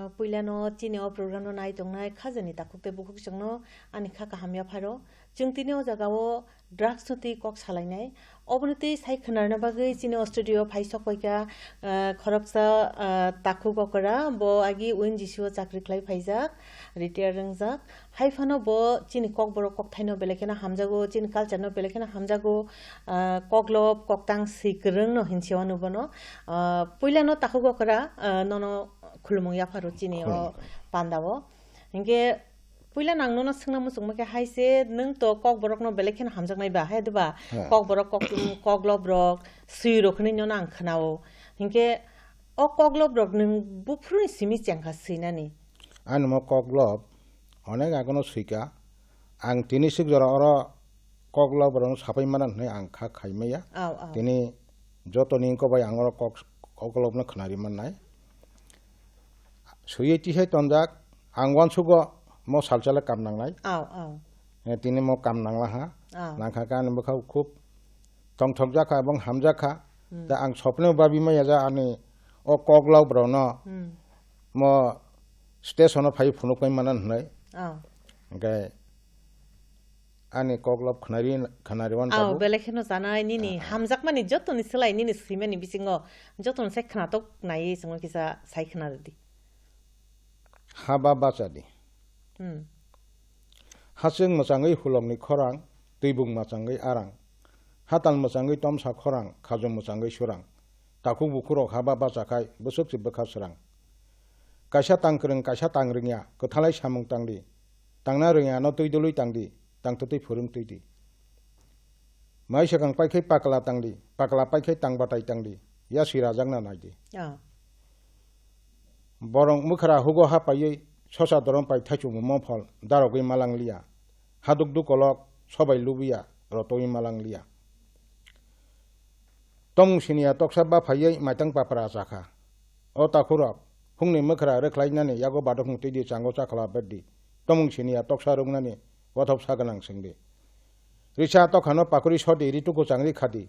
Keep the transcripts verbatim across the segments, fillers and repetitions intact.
Puilano chini o program no nai tongnai khajani takhuk tei bukhuk chwngno ani kha kaham yapharo. Chwng tini o jaga o drugs no twi kok salainai. Obono twi sai khwnarna bagwi chini o studio phai sok paikha, ah, khoroksa, ah, takhuk okra, bo agi O N G C o chakri khlai phaijak, retire wngjak. Hai phano bo chini kokborok kokthaino belai kheno hamjago, chini culture no belai kheno hamjago, ah, koklop koktang swi kwrwng no hinse wano bono. Ah, puilano takhuk okra, ah, nono khulumung yapharo chini o Khulumung. Panda o. Hinkhe puila nang nono swngna muchungma khe hai se, nwng to kokborok no belai kheno hamjaknai ba, hai diba? Ha. Kokborok kok-, koklop rok, swi rok hinwi nono ang khwnao. Hinkhe o koklop rok nwng buphuruni simi chengkha swinani? Ani mo koklop onek agono swika. Ang tini sik jora oro koklop rokno sapai mana hwnwi ang kha khai maya. Aw, aw. Tini jotoni wngkha bai ang oro kok, koklopno khwnari mannai. Swiwi tisai tonjak, ang uansugo mo salsale kam nangnai. Aw, aw. Eh, tini mo kam nangla ha. Aw. Nangkha khe ani bwkha khub tongthokjak kha, ebong hamjak kha. Hmm. Ta ang sopneo babi maya ja ani o koklop rokno Hmm. mo station o phai phunuk pai mana hwnwi. Oh. Hingke ani koklop khwnari, khwnari wan Aw, tabuk. Belai kheno janai nini Ah, ah. Hamjakmani jotoni slai nini swimani bisingo jotoni sai khwnatok naiwi chwngno kisa sai khwna rwdi. Haba bachadi. Hmm. Hachwk mwchangwi hulokni khorang, twibuk mwchangwi arang. Hatal mwchangwi tomsa khorang, khajum mwchangwi surang. Takhuk bukhurok haba bachakhai, bwswk se bwkha srang. Kaisa tang kwrwng, kaisa tang rwngya, kwthalai samung tangdi. Tangna rwngya no twi dului tangdi, tang twtwi phwrwng twidi. Mai swkang paikhai pakla tangdi, pakla paikhai tang batai tangdi, ya swi rajakna naidi. Ah. Borok mwkhra hugo ha paiwi sosa dorom pai thaichukmung mophol darogwi malang liya. Haduk dukolok sobai lubiya rotogwi malang liya. Tomung siniya toksa baphaiwi maitang papra chakha. O takhurok, phungni mwkhra rwkhlainani yago badokmung twidi chango chakhala berdi. Tomung siniya toksa rwknani wathop sa gwnang sengdi. Risa tokhano pakuri sodi, ritu kwchangri khadi.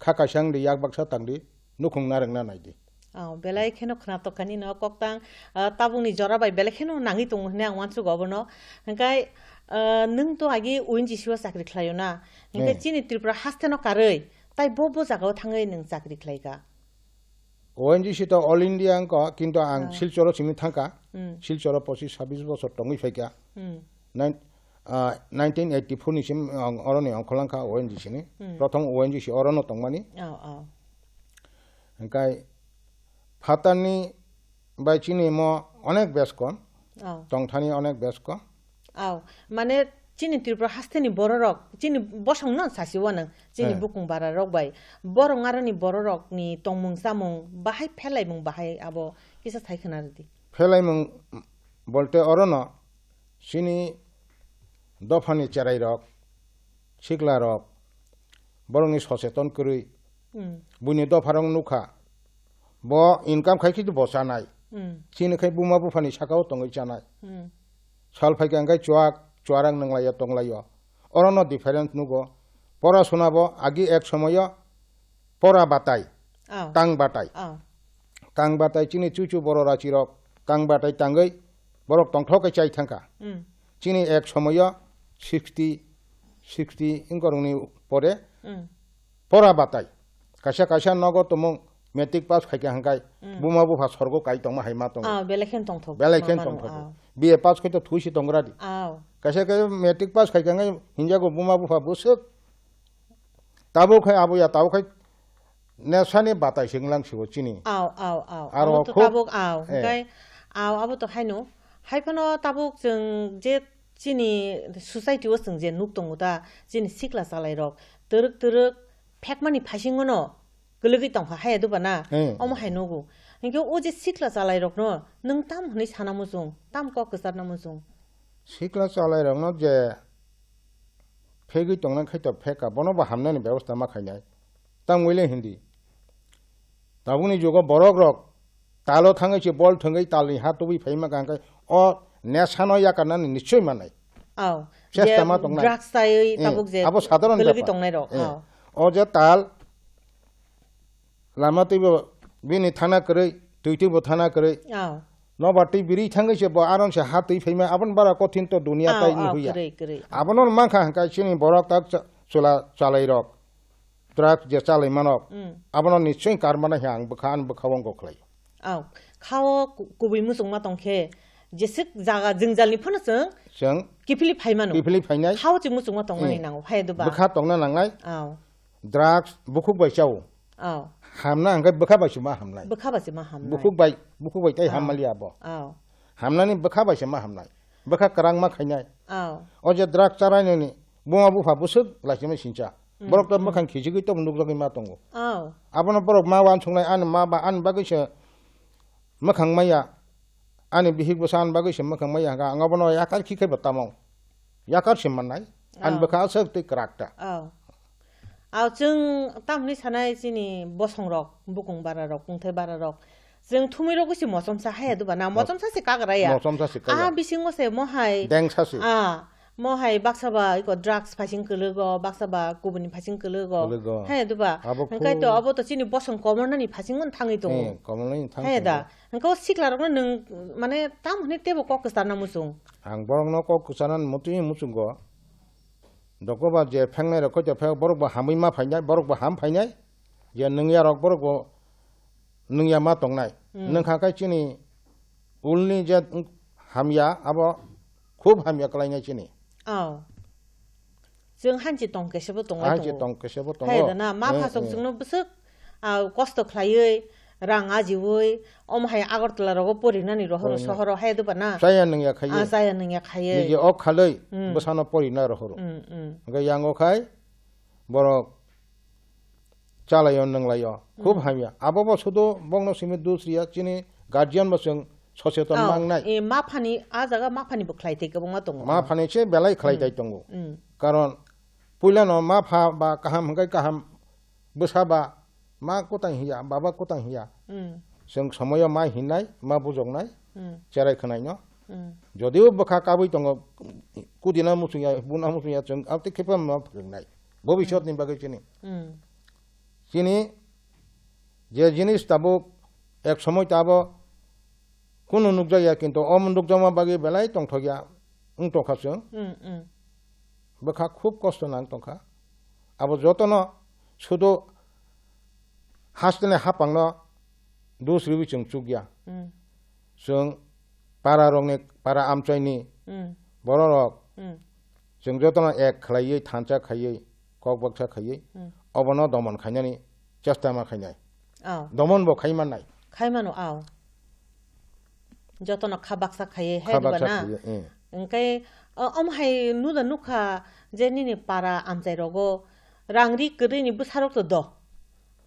Kha kaisa wngdi, yak baksa tangdi, nukhung narwkna naidi. Oh, belai kheno khwnatok kani no koktang, ah, tabukni jora bai belai kheno nangwi tongo hwnwi ang uansugo obono. Hwnkhe, ah, nwng to agi O N G C o chakri khlaio na? Hwnkhe Hmm. Chini Tripura haste no karwi, tai bo bo jaga o thangwi nwng chakri khlaikha? O N G C to All India wngkha, kintu ang Ah. Silchoro simi thangkha. Hmm. Silchoro pochis sabis bosor tongwi phaikha. Hmm. Nine, ah, nineteen eighty-four ni sim, ang oroni ongkholangkha O N G C ni. Hmm. Prothom O N G C orono tongmani. Oh, oh. Hingkai phatarni bai chini mo onek bes kom. Oh. Tongthani onek bes kom. Aw, mane chini Tripura hasteni bororok, chini bosongno sasi uanang, chini Eh. Bukung bararok bai. Borok aroni bororokni tongmung chamung bahai phelaimung bahai abo kisa sai khwna rwdi. Phelaimung bolte orono chini dophani cherairok, siklarok, borokni soseton kwrwi, Hmm. Buini dopharok nukha, bo income khai khe bo chanai. Hmm. Chini khai buma buphani sakao tongwi chanai. Hmm. Sal phaikha hwnkhe chuak, chuarang nwnglaiyo tonglaio. Orono difference nugo. Pora suna bo agi ek somoyo pora batai, Aw. Tang batai. Aw. Tang batai chini chuchu boro rachirok tang batai tangwi borok tongthok khe chai thangkha. Hmm. Chini ek somoyo sixty, sixty wngkorokni pore Hmm. Pora batai. Kaisa kaisa nogo tumung matric pass khaikha hwnkhe Hmm. Buma bupha sorgo kai tongma hai ma tongo. Ah, belai khen tongthok. Belai khen tongthok. Ah. B A pass khai to thuisi tongra di. Ah. Kaisa kaisa matric pass khaikha hwnkhe hinjago buma bupha bwswk. Tabuk khai abo ya, tabuk khai nesani batai se wnglang sibo chini. Aw, aw, aw. Aro abo to khub, tabuk, aw, eh. Hwnkhe, aw, abo to haino. Hai phano tabuk chwng je chini society o chwng je nuk tongo ta, chini sikla chalairok twrwk twrwk phekmani phaisingno kwlwgwi tongkha, haya duba na? Eh. Omo hai nugo. Hinkhe o je sikla chalairokno nwng tam hwnwi sana muchung, tam kok kwcharna muchung? Sikla chalairokno je phegwi tongna khai to pheka, bono bo hamnani bebosta ma khainai. Tangwi le hindi. Tabukni jugo borok rok talo thangwi se bol thwngwi talni ha tubui phaima kha hwnkhe o nesano yakarnani nischoi manai. Aw. Chesta je ma tongnai. Drugs chaiwi Eh, tabuk je abo sadharon kwlwgwi bepar. Tongnai rok. Eh. Aw. O je tal lama twibo bini thana kwrwi, twi twibo thana kwrwi. Aw. Nobar twi biri thangwi se bo aron se ha twi phaima, abon bara kothin to dunia Ao, tai ni ao, huya. Kwrwi, kwrwi. Abono mankha hwnkha chini borok tak cha-, chula chalai rok, drugs je chalai manok. Mm. Abono nischoi karmana he ang bwkha, ani bwkha wngkok khlai. Ao, khao ku-, kubui muchungma tongkhe, jeswk jaga jwngjalni phano chwng Chwng kiphilwi phaimano. Kiphilwi phainai. Khao chwng muchungma tongnani Eh. nango, hai duba. Bwkha tongna nangnai. Ao. Drugs bukhuk bai chao. Ao. Hamna hwnkhe bwkha bai se ma hamnai. Bwkha bai se ma hamnai. Bukhuk bai, bukhuk bai tai Ao. Hammali abo. Ao. Hamnani bwkha bai se ma hamnai. Bwkha kwrang ma khainai. Ao. O je drugs charai nini buma bupha bwswk laisima sincha. Mm, Borok to mm. Mwkhang khichigwi to nukjagwi ma tongo. Ao. Abono borok ma wansuknai ani ma ba ani bagwi se mwkhang maya. Ani bihik bwsa ani bagwi se mwkhang maya hwnkha ang abono yakar khikhai bo tamo. Yakar se mannai. Ani Ao. Bwkha aswk twi kwrak ta. Ao. Ao, chwng tamni sanai chini bosongrok, bukung bararok, kungthai bararok. Chwng thumui rogwi se mochomsa haya duba na, Mo-, mochomsa se kagra ya. Mochomsa se kagra. Ah, bisingo se mohai. Dengsa se. Ah, mohai baksa ba iko drugs phasing kwlwgo, baksa ba kubuni phasing kwlwgo. Kwlwgo. Haya duba. Abo Hwnkhe to khu- abo to chini bosong komornani phasing man thangwi tongo. Eh, komornani thang Haya tongo. Da. Hwnkhe o sikla rokno nwng mane tam hwnwi tebo kok kwcharna muchung. Ang borokno kok kwcharna mutwi muchungo. Dokoba je phengnai rok koi to phek borok bo hamwi ma phainai, borok bo ham phainai. Je nungya rok borok bo nungya ma tongnai. Hmm. Nungkha khe chini ulni je hamya abo khub hamya kwlainai chini. Oh. Chwng hanchi tong kesebo tongo. Hanchi tong kesebo tongo. Hai da na, ma Eh, phasok eh. Chwngno bwswk, ah, kosto khlaiwi, rang ajiwi, omo hai Agartala rogo porinani rohoro Porinani. Sohoro hai da ba na. Chaya nungya khaiwi. Ah, chaya nungya khaiwi. Niji ok khalwi, Hmm. Bwsano porina rohoro. Hmm, hmm. Hwnkhe yango khai, borok chalaio, nunglaio. Khub Hmm. Hamya. Abo bo sudu bongno simi dus riya, chini guardian bo chwng soseton Oh, mangnai. Eh, ma phani, ah jaga ma phani bo khlai thai kwbangma tongo. Ma phani se belai khlai Hmm. Thai tongo. Hmm. Karon puilano ma pha ba kaham hwnkhe kaham, bwsa ba ma kwtang hiya, baba kwtang hiya. Hmm. Chwng somoyo ma hinai, ma bujoknai, Hmm. Cherai khwnaino. Hmm. Jodio bwkha kabui tongo, kudina muchungya, buna muchungya, chwng abtwi khe ma phwrwngnai. Bobiswt ni bagwi chini. Hmm. Chini je jinis tabuk ek somoi tabo kunu nukjakya, kintu omo nukjakma bagwi belai tongthokya wng tongkha chwng. Hmm, hmm. Bwkha khub kosto nang tongkha. Abo jotono sudu hasteni hapangno dus riwi chwng chukya. Hmm. Chwng para rokni, para amchaini Hmm. bororok Hmm. chwng jotono ek khlaiwi thansa khaiwi kok baksa khaiwi Hmm. obono domon khainani chesta ma khainai. Oh. Domon bo khai mannai. Khai mano, ao. Jotono kha baksa khaiwi, hai Kha diba baksa na? Khaiwi, eh. Hwnkhe, o, omo hai nuda nukha je nini para amchai rogo rang ri kwrwi ni bwsarok to do.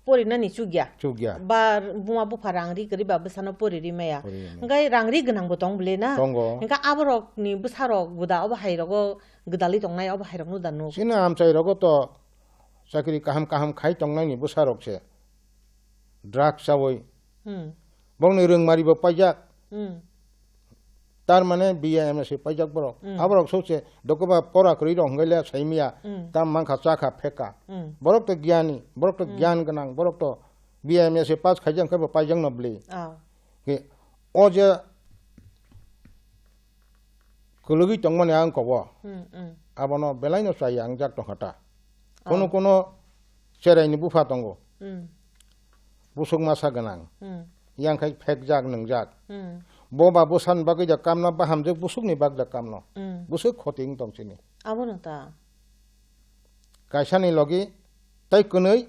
Porinani chukya. Chukya. Ba buma bupha rang ri kwrwi ba bwsano pori ri maya. Pori ri maya. Hwnkhe rang ri gwnang bo tong bwle na? Tongo. Hwnkhe aborok ni bwsarok gwda obo hai rogo gwdalwi tongnai obo hai rok nuda nuk. Chini amchai rogo to chakri kaham kaham khai tongnai ni bwsarok se. Drugs chawi. Hmm. Bongni rwngmari bo paijak. Hmm. Tar mane B A M S paijak borok. Hmm. Aborok sokse dokoba pora kwrwi rok hwngai le saimiya. Hmm. Tam mankha chakha pheka. Hmm. Borok to giyani, borok to Hmm. Giyan gwnang, borok to B A M S pass khaijak hwnkhe bo paijak no bli. Ah. Ke o je kwlwgwi tongmani ang kobo. Hmm, hmm. Abono belaino chaya ang jak tongkha ta. Oh. Kono kono cheraini bupha tongo. Hmm. Busuk masa gwnang. Hmm. Yang khai phekjak nwngjak. Hmm. Bo ba bwsani bagwi da kamno, bahamjwk busukni bak da kamno. Hmm. Busuk khoti wng tong chini. Abono ta. Kaisani logi tai kwnwi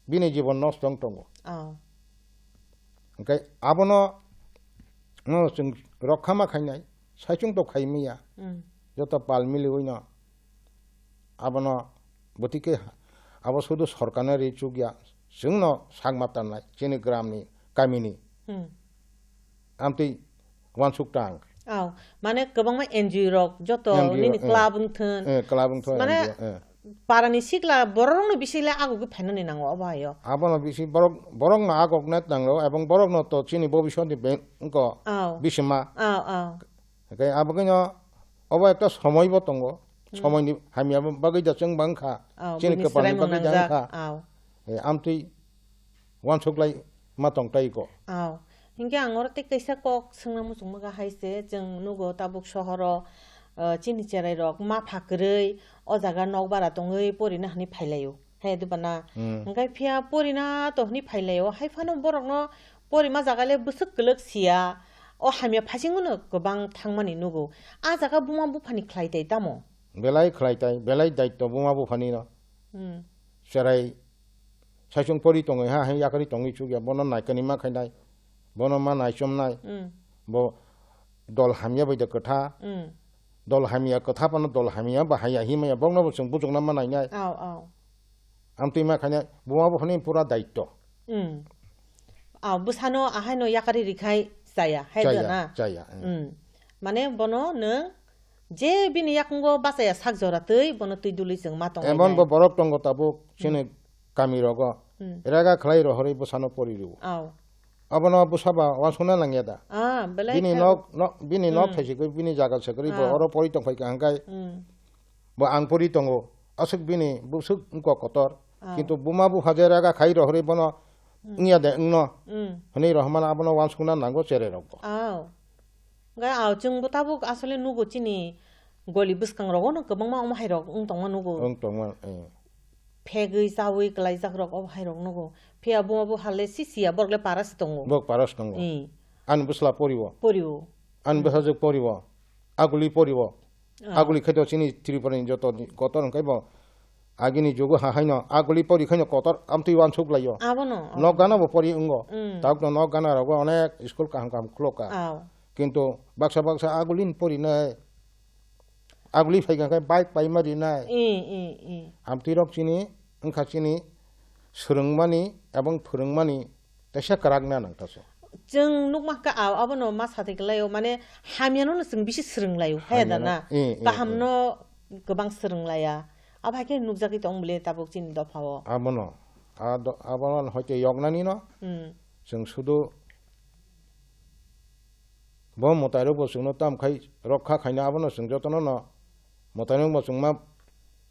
bini jibon nosto wng tongo. Oh. Hwnkhe abono no chwng rokha ma khainai, saichung to khai manya. Hmm. Joto pal miliwi no abono bwtwi khe abo sudu sorkarno ri chukya, chwngno sak ma tanai chini gramni, kamini. Hmm. Amtwi uansuk tang. Aw, mane kwbangma N G O rok joto N G O, nini eh. Club wngthun. Eh, club wngthun, Mane N G O, eh. Parani sikla bororokno bisingla agugwi phainani nango obo hayo. Abono bisi borok, borokno agokna nango ebong borokno to chini bobiswtni bank wngkha Aw. Bisima. Aw, aw. Hwnkhe abo khe no obo ekta somoi bo tongo. Hmm. Somoini hamya bagwi da chwng bangkha. Aw, Chini buini kwpalni swraimung bagwi da nangjak. Wngkha. Aw. Eh, amtwi uansuk lai ma tong tai ko. Aw. Hinkhe ang oro tei kaisa kok swngna muchungma kha hai se, chwng nugo tabuk sohoro, ah, chini cherai rok ma pha kwrwi o jaga nok bara tongwi porina hinwi phailaio. He dubana. Hmm. Hinkhe phiya porina to hinwi phailaio. Hai phano borokno porima jaga le bwswk kwlwk siya. O hamya phaisingno kwbang thangmani nugo. A jaga buma buphani khlai tai tamo? Belai khlai tai, belai daitto buma buphani no. Hmm. Cherai saichung pori tongwi ha, hai yakarwi tongwi chukya, bono naikani ma khainai, bono ma naichomnai, Hmm. bo dol hamya bai da kwtha, Hmm. dol hamya kwtha phano dol hamya ba haya himaya, bokno bo chwng buchukna ma nainai. Aw, aw. Amtwi ma khainai, buma buphani pura daitto. Hmm. Aw, bwsano ahaino yakarwi rikhai chaya, hai Chaya, da na? chaya, hmm. Hmm. Mane bono nwng je bini yakungo bachaya sak jora twi, bono twi dului chwng ma tong Emon lainai. bo borok tongo tabuk, Hmm. chini kami rogo. Hmm. Rega khlai rohorwi bwsano pori rw. Aw. Abono bwsa ba uansukna nangya da. Ah, belai Bini khe nok, nok, bini nok Hmm. thaisigwi, bini jaga segwi bo Ah. oro pori tongphai ka hangkai. Hmm. Bo ang pori tongo. Aswk bini bwswk wngkha kotor. Ah. Kintu buma bupha je rega khai rohorwi bono Hmm. wngya de wngno. Hmm. Hwnwi rohormano abono uansukna nango cherai rokbo. Aw. Hwnkhe aw, chwngbo tabuk asole nugo chini goli bwskang rogo no kwbangma omo hai rok wng tongma nugo. Wng tongma, eh. Phegwi chawi kwlaijak rok obo hai rok nugo. Phiya buma bupha le si siya, borok le para se tongo. Bok paras tongo. Eh. Ani bwsla poriwo. Poriwo. Ani Hmm. bwsajwk poriwo. Aguli poriwo. Ah. Aguli khe to chini Tripura ni joto ni kotor hwnkhe bo agini jugo ha haino aguli pori khaino kotor amtwi uansuk laio. Abono, oh. Nok gana bo pori wngo. Mm. Tabuk no nok gana rogo onek school kaham kaham khulok ka. Aw. Kintu baksa baksa aguli ni pori nai, aguli phai kha khe bike pai ma ri nai. I, i, i. Amtwi rok chini wngkha chini swrwngmani ebong phwrwngmani Teisa kwrak na nang taso. Chwng nukma kha, a-, abono ma sathai kwlaio, mane hamyano no chwng bisi swrwng laio, he da Hamyano, na? Eh, eh, Kaham eh. no kwbang swrwng laiya. Abo hai khe nukjagwi tong bwle tabuk chini dopha o. Abono, a do-, abono hoite yoknani no, Hmm. chwng sudu bo mwtai rok bo chwngno tam khai rokha khaina abono chwng jotono no mwtai rok bo chwngma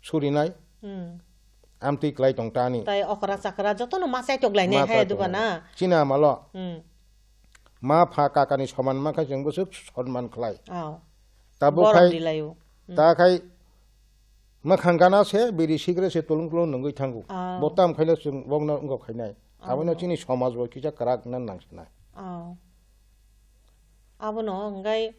surinai. Hmm. Amtwi klai tong tani. Tai okra chakra jotono ma chaitok lainai Ma hai chaitok duba lainai. na? Chini amalo. Hmm. Ma pha kakani soman ma khai chwng bwswk sonman khlai. Aw. Tabuk Borom khai, dilaio. Hmm. ta khai mwkhang gana se biri sikre se tulung tulung nungwi thango. Aw. Bo tam khaino chwng bokno wngkok khainai. Abono Abono. chini somaj bo kisa kwrak na nang sinai. Aw. Abono hwnkhe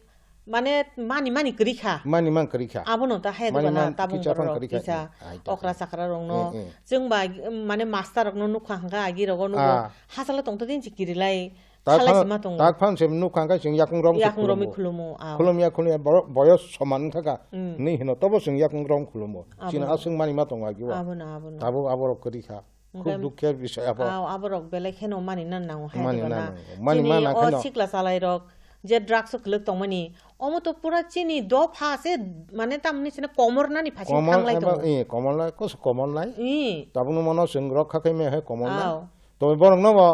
mane mani mani kwrwi kha. Mani man kwrwi kha. Abono ta hai Mani dukana man tabung kisa borok phang rok kwrwi kha. kisa Eh, ai ta okra hai. chakra rokno. Eh, eh. Chwng ba mane master rokno nukha hwnkha agi rogo nugo Ah. hasalo tongtho din si kirilai. Ta Salai phano, sima tongo. ta phano se nukha hwnkhe chwng yakung rom se Yakung romwi khulumo. khulumo, ah. Khulum ya khulum ya borok boyos soman wngkha kha. Mm. Ni hino tobo chwng yakung rom khulumo. Abono. Chini aswk mani ma tongo agi o. Abono, abono. Tabuk aborok kwrwi kha. Khub Hwnkhe dukher bisoi abo. Aw, aborok belai kheno mani na nango hai Mani diba na na? nango. Mani Chini ma na o kheno. sikla salai rok je drugs o kwlwk tongmani, omo to pura chini dopha se, mane tamni sene komor nani phaising Komor thanglai eba, tongo. eh, komor lai, kos komor lai. Eh. Tabukno mano chwng rok kha khai me hai komor lai. Aw. To borok no bo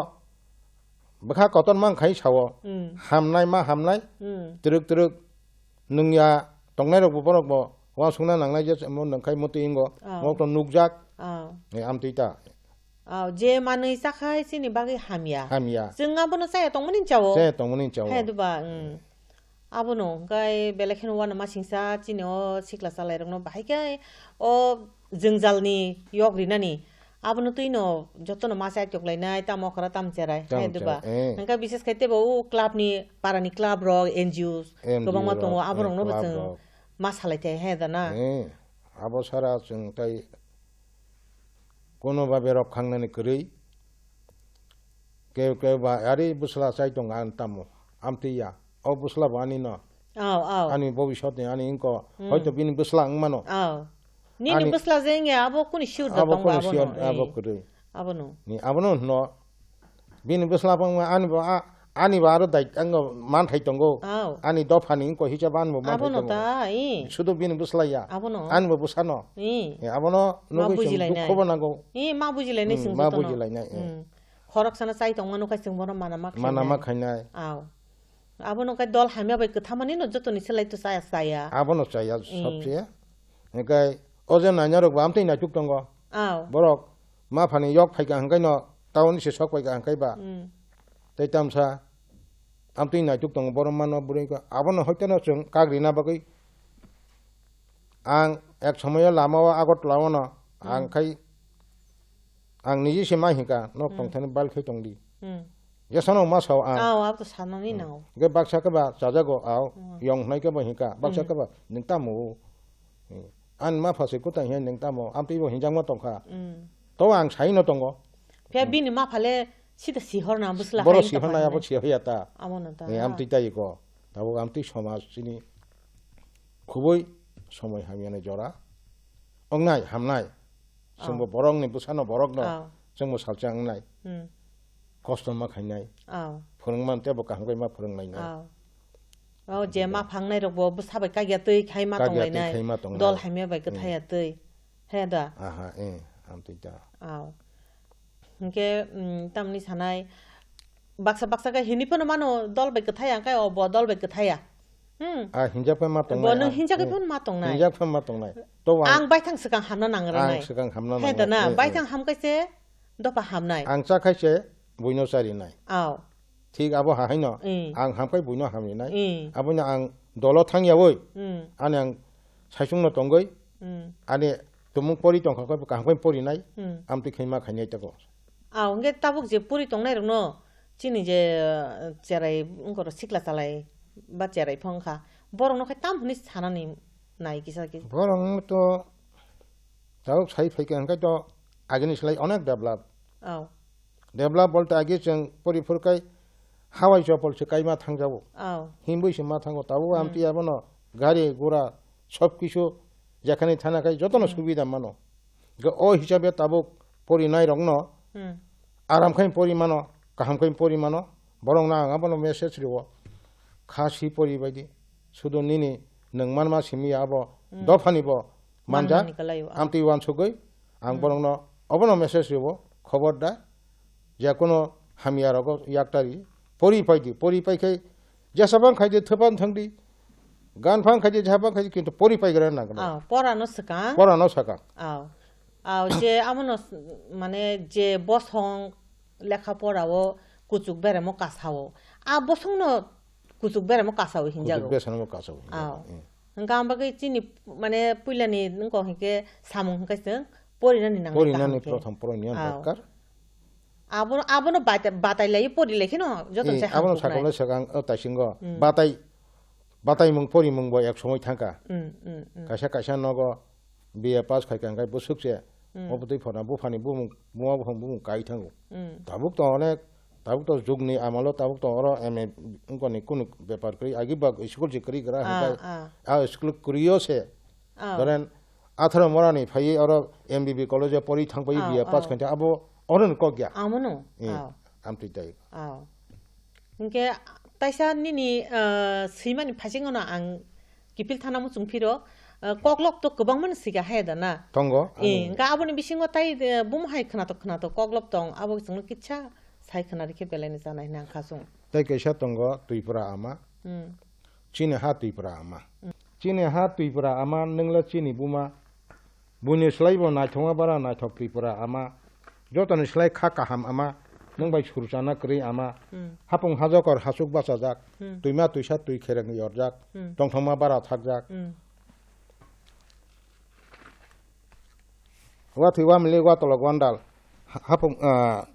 bwkha kotor mang khai sao. Hmm. Hamnai ma hamnai. Hmm. Twrwk twrwk nungya tongnai rok bo borok bo uansukna nangnai je mo nungkhai motwi ingo. Ah. Mo to nukjak. Ah. E amtwi ta. Ah, je manwi chakhai chini bagwi hamya. Hamya. Chwng abono chaya tongmani chao. Chaya tongmani chao. Hai duba, hmm. Abono hwnkhe belai kheno uanama singsa chini o sikla chalairokno bahai khe o jwngjalni yok rinani abono twino jotono ma chaitok lainai, tamo okra tamo cherai, Tamo hai duba. cherai, eh. Hwnkhe bises khai teibo o club ni, para ni club rok, N G O N G O kwbangma rok, tongo, eh, aborokno bo club chwng rok. ma salai thai, hai da na? Eh, abo sara chwng tai kono babe rok khangnani kwrwi. Keu keu ba ari bwsla chai tongo ang tamo. Amtwi ya. O bwsla bo ani no. Aw, aw. Ani bobisot ni ani wngko. Hmm. Hoito bini bwsla wng mano. Aw. Nini Ani bwsla je wngya abo kuni sure da Abo tongba kuni abono. sure, abo Eh. kwrwi. Abono. Ni abono hwno. Bini bwsla bo wngma ani bo a-, ani bo aro dai-, ang manthai tongo. Aw. Ani dopha ni wngko hisa bo ani bo manthai Abono tongo. ta, eh. Sudu bini bwsla ya. Abono. Ani bo bwsano. Eh. Eh, abono Ma nugwi chwng bujilainai. dukho bo nango. Eh, ma bujilainai Hmm, chwng ma jotono. bujilainai, eh. Hmm. Khoroksano chai tongmano khai chwng bono mana ma Mana ma khainai. khainai. Aw. Abono khai dol hamya bai kwthamani no jotoni selai to chaya chaya. Abono chaya Eh. sobse. Hingkai o je naina rok bo amtwi naituk tongo. Aw. Borok ma phani yok phaika hingkai no town se sok paika hingkai ba. Hmm. Tei tamsa Amtwi naituk tongo borok mano bwrwi kha. Abono hoiteno chwng kak rina bagwi ang ek somoyo lamao Agartala ono ang Hmm. khai ang niji se ma hinka nok Hmm. tongthani bal khai tongdi. Hmm. Jesano ma sao ang. Aw, abo to sanani Hmm. nango. Ge baksa khe ba chajago aw, Hmm. yong hnai khe ba hinka, baksa Hmm. khe ba neng tamo. Hmm. Ani ma phaswi kwtai hiya neng tamo, amtwi bo hinjakma tongkha. Hmm. To ang saino tongo. Phiya Hmm. bini ma phale sida sihorna bwsla Boro haino sihorna tongkha abo hinwi. Sihorya ta. Amo no ta. Ni amtwi tai ko. Tabuk amtwi somaj chini khubui somoi hamyani jora. Ongnai, hamnai. Chwngbo Oh. borokni bwsano borokno Oh. chwngbo salsa wngnai. Hmm. Kosto ma khainai. Oh. Phwrwngmani teibo kaham khe ma phwrwnglainai. Oh. Oh, je ma phangnai rokbo bwsa bai kagya twi khai ma Kagya twi tonglainai. Khai ma tongnai. Dol hamya bai Hmm. kwthaya twi. He da? Aha, eh, amtwi da. Oh. Hinkhe, mm, tamni sanai, baksa baksa khe hini phano mano dol bai kwthai ya, khe o bo dol bai kwthai ya. Hmm. Ah, hinjak phai ma tongnai, Bo nwng ah, hinjak eh, phano ma tongnai. Hinjak phai ma tongnai. To ang Ang baithang swkang hamna nang Ang rwnai. Swkang hamna He nang da na, eh, eh. Baithang ham kaise dopha hamnai. Ang cha khaise buino charinai. Aw. Thik abo hahaino Eh. Ang ham kai buino hamrinai. Eh. Aboino ang dolo thangyawi. Hmm. Ani ang saisungno tongwi. Hmm. Ani tumung pori tongkha khe kaham khe porinai. Hmm. Amtwi khaima khainai tako. Aw, hwnkhe tabuk je puri tongnai rokno chini je, uh, cherai wngkoro sikla chalai ba cherai phongkha, borokno khai tam hwnwi sanani nai kisa kisa. Borokno to tabuk sai phaikha hwnkhe to agini slai onek develop. Aw. Develop bolte agi chwng pori phurkhai hawai chopol se kaima thangjago. Aw. Himbui se ma thango. Tabuk Hmm. amtwi abono gari gura sob kisu jekhani thana khai jotono Hmm. subida mano. Ge o hisabe tabuk porinai rokno Hmm. aram khai pori mano, kaham khai pori mano, borokno ang abono message riwo. Kha si pori baidi, sudo nini nwng manma simi abo Hmm. dophani bo manja, Manmani kalai o, ah. Amtwi wansugwi ang Hmm. borokno obono message riwo, khobor da, jekono hamya rogo yaktari, pori paidi, pori paikhai Jesa bang khaidi, thwpan thangdi. Gan phang khaidi, jesa bang khaidi, kintu pori paigra nang. Ah, pora no swkang. Pora no swkang. Ah. Ah, je amo no s-, mane je bosong lekha pora o kuchuk beremo kasao. A bosong no kuchuk beremo kasao hinjago. Kuchuk beremo kasao hinjago. Ah. Eh. Hwnkha ang bagwi chini mane puilani nungko hinkhe samung hinkhe chwng porinani nang Porinani hinkhe. Prothom poroni ang Ah. Darkar. Abono, abono bata-, batai lai pori lai kheno joto Eh, se abono hamkuk nai. Sakolai swkang, o, taisingo. Hmm. Batai, batai mung pori mung bo ek somoi thangka. Hmm, hmm, hmm. Kaisa kaisa nogo B A pass khai kha hwnkhe bwswk se. Hmm. Obo twi phano buphani bumung, buma buphang bumung kai thango. Hmm. Tabuk to onek, tabuk to jugni amalo tabuk to oro M A wngkoni kunu bepar kwrwi agi ba school se kwrwi gra Ah, hwnkhe ah. A school kwrwi o se. Oh. Doren atharo morani phaiwi oro M B B college o pori thangpai Oh, B A pass oh. Khainte abo oro ni kok ya. Amono? Eh, oh. Amtwi tai. Oh. Hwnkhe taisa nini, ah, swimani phasingono ang kiphil thana muchung phiro, ah, koklok to kwbangmano swika hai da na? Tongo, Eh, ang hwnkhe aboni bisingo tai, eh, bum hai khwnatok khwnatok koklok tong, abo chwngno kitsa sai khwna rikhe belai ni chanai hwnwi ang kha chwng. Tai kaisa tongo Twipra ama. Hmm. Chini ha Twipra ama. Chini ha Twipra ama, nwngla chini buma. Buini slaibo naithokma bara naithok Twipra ama. Jotoni slai kha kaham ama. Nwng bai sur chana kwrwi ama. Hmm. Hapung hajokor hasuk bachajak. Hmm. Twima twisa twi khereng yorjak. Hmm. Tongthokma bara thakjak. Hmm. Wathwi wamli watolok wandal. Ha-, hapung, ah,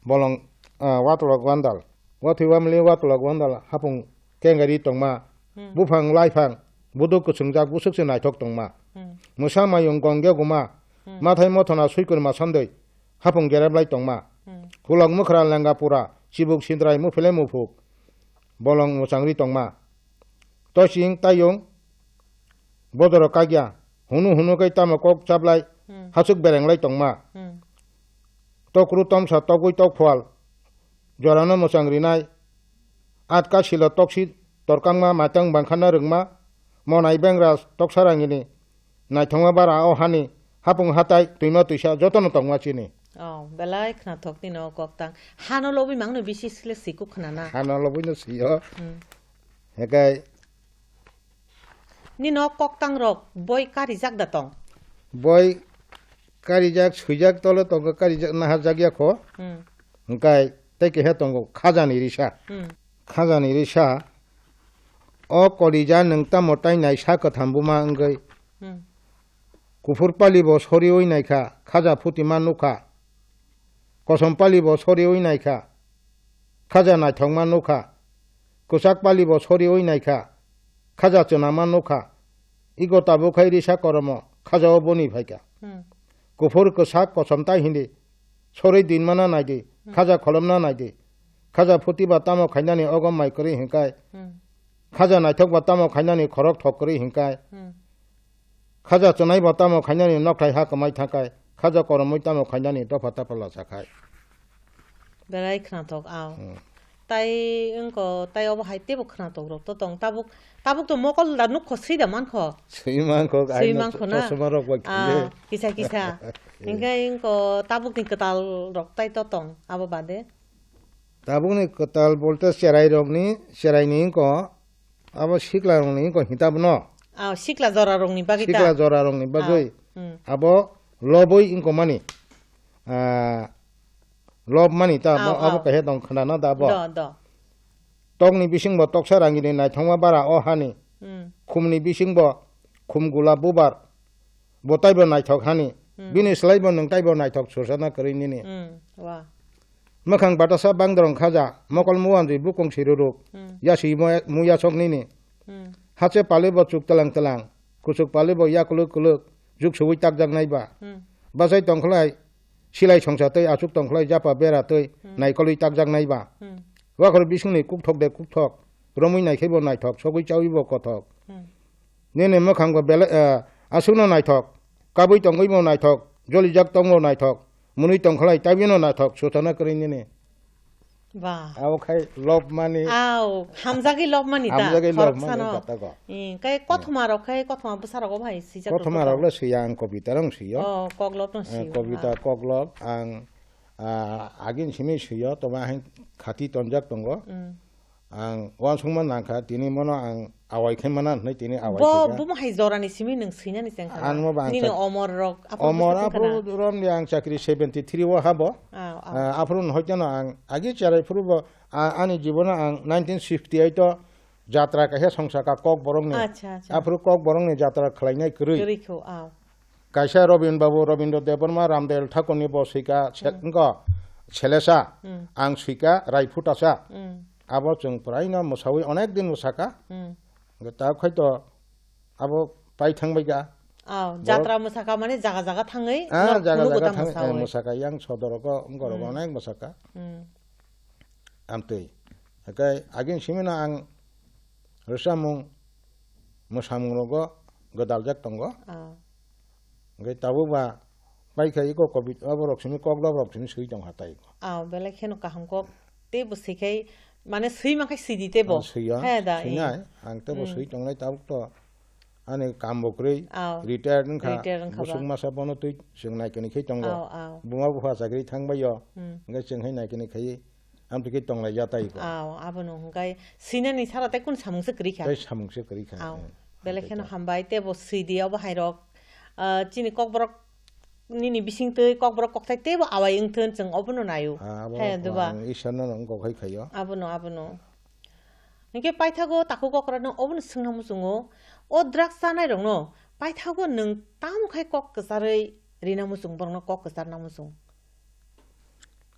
bolong, ah, watolok wandal. Wathwi wamli watolok wandal hapung kengari tongma. Hmm. Buphang laiphang buduk kwchwngjak bwswk se naithok tongma. Hmm. Mwsa mayung gongya guma. Hmm. Mathai mothona suikurma sandwi hapung gereblai tongma. Hmm. Hulok mwkhra lenga pura chibuk sindrai muphile muphuk bolong mwchangri tongma. Toising tayung bodoro kakya hunu hunu kai tamo kok chaplai Hmm. Hasuk berenglai tongma. Hmm. Tokru tomsa togwi tokphwal jorano mwchang rinai. Atka silo toksi torkangma maitang bangkhana rwngma. Monai bengra toksa rangini naithokma bara o hani hapung hatai twima twisa jotono tongma chini. Oh, belai khwnathok nini o koktang. Hano lobwi mangno bisi sile sikuk khwnana. Hano lobwino sio. Hmm. Hekai Nini o koktang rok boi karijak da tong? Boi karijak, swijak tole tongo, karijak naharjak ya kho. Hmm. Hwnkhe tei keha tongo khajani risa. Hmm. Khajani risa, o kolija nwng tamo tai naisa kwtham buma wngwi. Hmm. Kuphur palibo soriwi naikha, khaja phutima nukha. Kosom palibo soriwi naikha, khaja naithokma nukha. Kwchak palibo soriwi naikha, khaja chwnama nukha. Ego tabuk khai risa koromo, khajao boni phaikha. Hmm. Kuphur kwchak kosom tai hindi, sorwi dinmana naidi, Hmm. khaja kholomna naidi. Khaja phuti ba tamo khainani ogo mai kwrwi hinkai. Hmm. Khaja naithok ba tamo khainani khorok thok kwrwi hinkai. Hmm. Khaja chwnai ba tamo khainani nokthai ha kwmai thangkai. Khaja koromwi tamo khainani dopha tapha lacha khai. Belai khwnathok, ao. Hmm. Tai wngko, tai obo hai teibo khwnathok rok to tong. Tabuk, tabuk to mokol da nukho, swi da mankho. Swi mankho, Swi ai no mankho na? Chosma rok bai Ah, khaiye. Kisa kisa. Eh. Hingke wngko tabuk ni kwtal rok tai to tong, abo bade. Tabuk ni kwtal bolte cherai rok ni, cherai ni wngko, abo sikla rok ni wngko hinta bono. Ah, sikla jora rok ni bagwi ta? Sikla jora rok ni bagwi. Ah, hmm. Abo lobwi wngko mani. Ah, Lob mani ta, Ao, abo, abo ao. Kaisa tong khna na da bo. Do, do. Tokni bisingbo toksa rangini naithokma bara o hani. Hmm. Khumni bisingbo khum gula bubar. Bo taibo naithok hani. Hmm. Bini slaibo nwng taibo naithok sursana kwrwi nini. Hmm, wa. Mwkhang batasa bangdrong khaja, mokol muwanjwi bukung siruruk. Hmm. Yasi mo-, muyasok nini. Hmm. Hache palibo chuk tlang tlang, kuchuk palibo yakuluk kuluk, juk suwi takjaknai ba. Hmm. Bachai tongkhlai, Silai songsa tei achuk tongkhlai japa bera tei Hmm. naikolwi takjaknai ba. Hmm. Wakhor bisingni kukthok de kukthok, romwi naikhaibo naithok, sogwi chawibo kothok. Hmm. Nini mwkhangbo belai, eh, aswkno naithok, kabwi tongwibo naithok, jolijak tongbo naithok, mwnwi tongkhlai tabino naithok, sutana kwrwi nini. Ba. Abo khai lob mani. Aw, hamjagwi lob mani ta, Hamjagwi lob mani khoroksano. Kata go. Eh, kai kothoma rok khai, kothoma bwsa rogo bai swijak Kothoma rok rok le swiya, ang kobita rok swiyo. Oh, koklop no Eh, swiyo, kobita, ha. Koklop, ang, ah, agin simi swiyo, toba hain khati tonjak tongo. Mm. Ang uansukma nangkha, tini mono ang awai khe mana hwnwi tini awai Bo, khe kha. Bomo hai jorani simi nwng swinani chengkha Ang na? Mo ba ang Nini chak-, omor rok, aphuru Omor bwswk aphuru wngkha na? Romni ang chakri seventy three o habo. Ah, ah. Ah, aphuru hoitano ang agi cherai phuru bo, ah, ani jibono ang nineteen sixty eight o jatra kaisa songsa ka Kokborokni. Acha, acha. Aphuru Kokborokni jatra khlainai kwrwi. Kwrwi kho, ah. Kaisa Robin Babu, Robindra Debbarma, Ramdayal Thakurni bo swika, se-, Hmm. wngkha, selesa, Hmm. ang swika, Raiphutasa. Hmm. Abo chwng puraino mwsawi onek din mwsaka. Hmm. Hwnkhe ta khaito abo pai thangbaikha. Aw, Borok jatra mwsaka mane jaga jaga thangwi Ah, nok jaga phunuk jaga uta thangwi, eh, mwsawi. Mwsaka yang sodorogo, wngkorogo Hmm. onek mwsaka. Hmm. Amtwi. Hwnkhe agin simino ang rwchapmung, mwsamung rogo gwdaljak tongo. Ah. Hwnkhe tabuk ba paikha iko kobita, abo rok simi koklop rok simi swi tong ha tai. Ah, belai kheno kaham kok. Tei bo swi khai, mane swi man khai swi di tei bo. Ah, swi ya. He da, Swi eh. nai. Ang tei bo Hmm. swi tongnai tabuk to. Ani kam bo kwrwi. Aw. Retired wngkha. Retired wngkha ba. Busuk masa bono twi chwng naikani khai tongo. Aw, aw. Buma bupha chakri thangbai yo. Hmm. Hwnkhe chwng hai naikani khai. Amtwi khe tonglai ya tai ko. Aw, abono hwnkhe swinani sara tei kunu samung se kwrwi kha. Tei samung se kwrwi kha. Aw, Eh, belai hwnkhe kheno ta. Hambai, tei bo swi di obo hai rok. Ah, chini kokborok nini bising twi kokborok kokthai teibo awai wngthun chwng obono naio. Ah, abo He, duba. Ang Iswar no wng kok hai khaio. Abono, abono. Hwnkhe paithago takhuk okra no obono swngna muchungo. O drugs chanai rokno paithago nwng tamo khai kok kwcharwi rina muchung, borokno kok kwcharna muchung.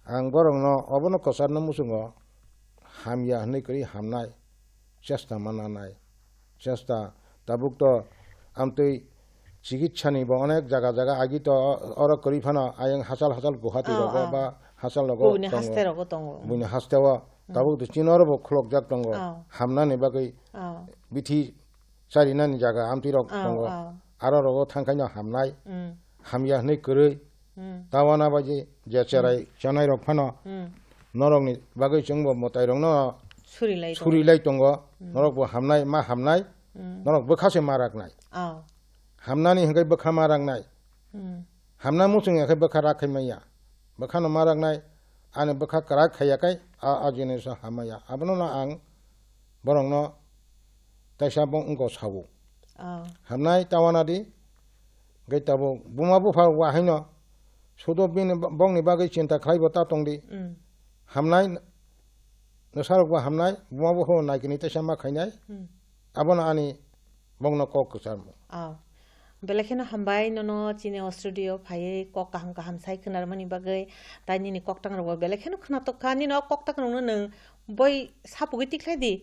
Ang borokno obono kwcharna muchungo, hamya hwnwi kwrwi hamnai, chesta mananai, chesta tabuk to amtwi chikitsani bo onek jaga jaga agi to oro kwrwi phano ayang hachal hachal Guwahati Oh, rogo oh. Ba hachal rogo Buini tongo. Haste rogo tongo. Buini haste o Hmm. tabuk to chini oro bo khulokjak tongo. Oh. Hamnani bagwi Oh. bithi charinani jaga amtwi rok Oh, tongo. Oh. Aro rogo thangkhaino hamnai. Hmm. Hamya hwnwi kwrwi. Hmm. Tawana bai je, je cherai Hmm. chanai rok phano Hmm. norokni bagwi chwngbo mwtai rokno Suri lai tongo. Suri lai tongo. Hmm. Norok bo hamnai, ma hamnai. Hmm. Norok bwkha se ma raknai. Oh. Hamnani hwnkhe bwkha ma raknai. Hmm. Hamna muchung ya khe bwkha rak khai manya. Bwkhano ma raknai, ani bwkha kwrak khaiya kai, a, a jinis hamaya. Abono no ang borokno taisa bo wngko sawo. Oh. Hamnai tawana di, hwnkhe tabuk buma bupha wa haino sudo bini bo-, bongni bagwi chinta khlaibo ta tongdi. Mm. Hamnai Nwsarok bo hamnai, buma bo ho naikini teisa ma khainai. Hmm. Abono ani bongno kok kwcharmung. Ah. Belai kheno hambai nono chini o studio phaiwi kok kaham kaham sai khwnarmani bagwi, tai nini koktang rokbo belai kheno khwnatok kha. Nini o koktang rokno nwng boi sapugwi tikhlai di,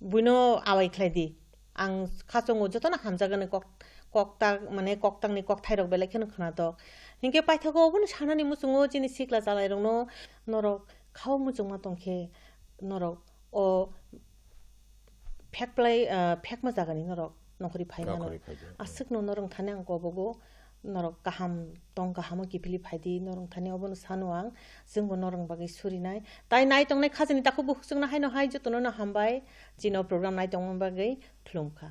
buino awai khlai di. Ang khachungo jotono hamjakgani kok, kokta, mane koktangni kokthai rok belai kheno khwnatok. Hinkhe paithago obono sanani muchungo chini sikla chalairokno norok khao muchungma tongkhe norok o phek plai, ah, phekma jagani norok nokhori phai mano. Nokhori phai di. Aswkno norok thani ang kobogo norok kaham tong kahamo kiphilwi phai di, norok thani obono sano ang, chwngbo norok bagwi surinai. Tai nai tongnai khajani takhuk bukhuk chwngno haino hai jotono no hambai, chini o program nai tongma bagwi khulumkha.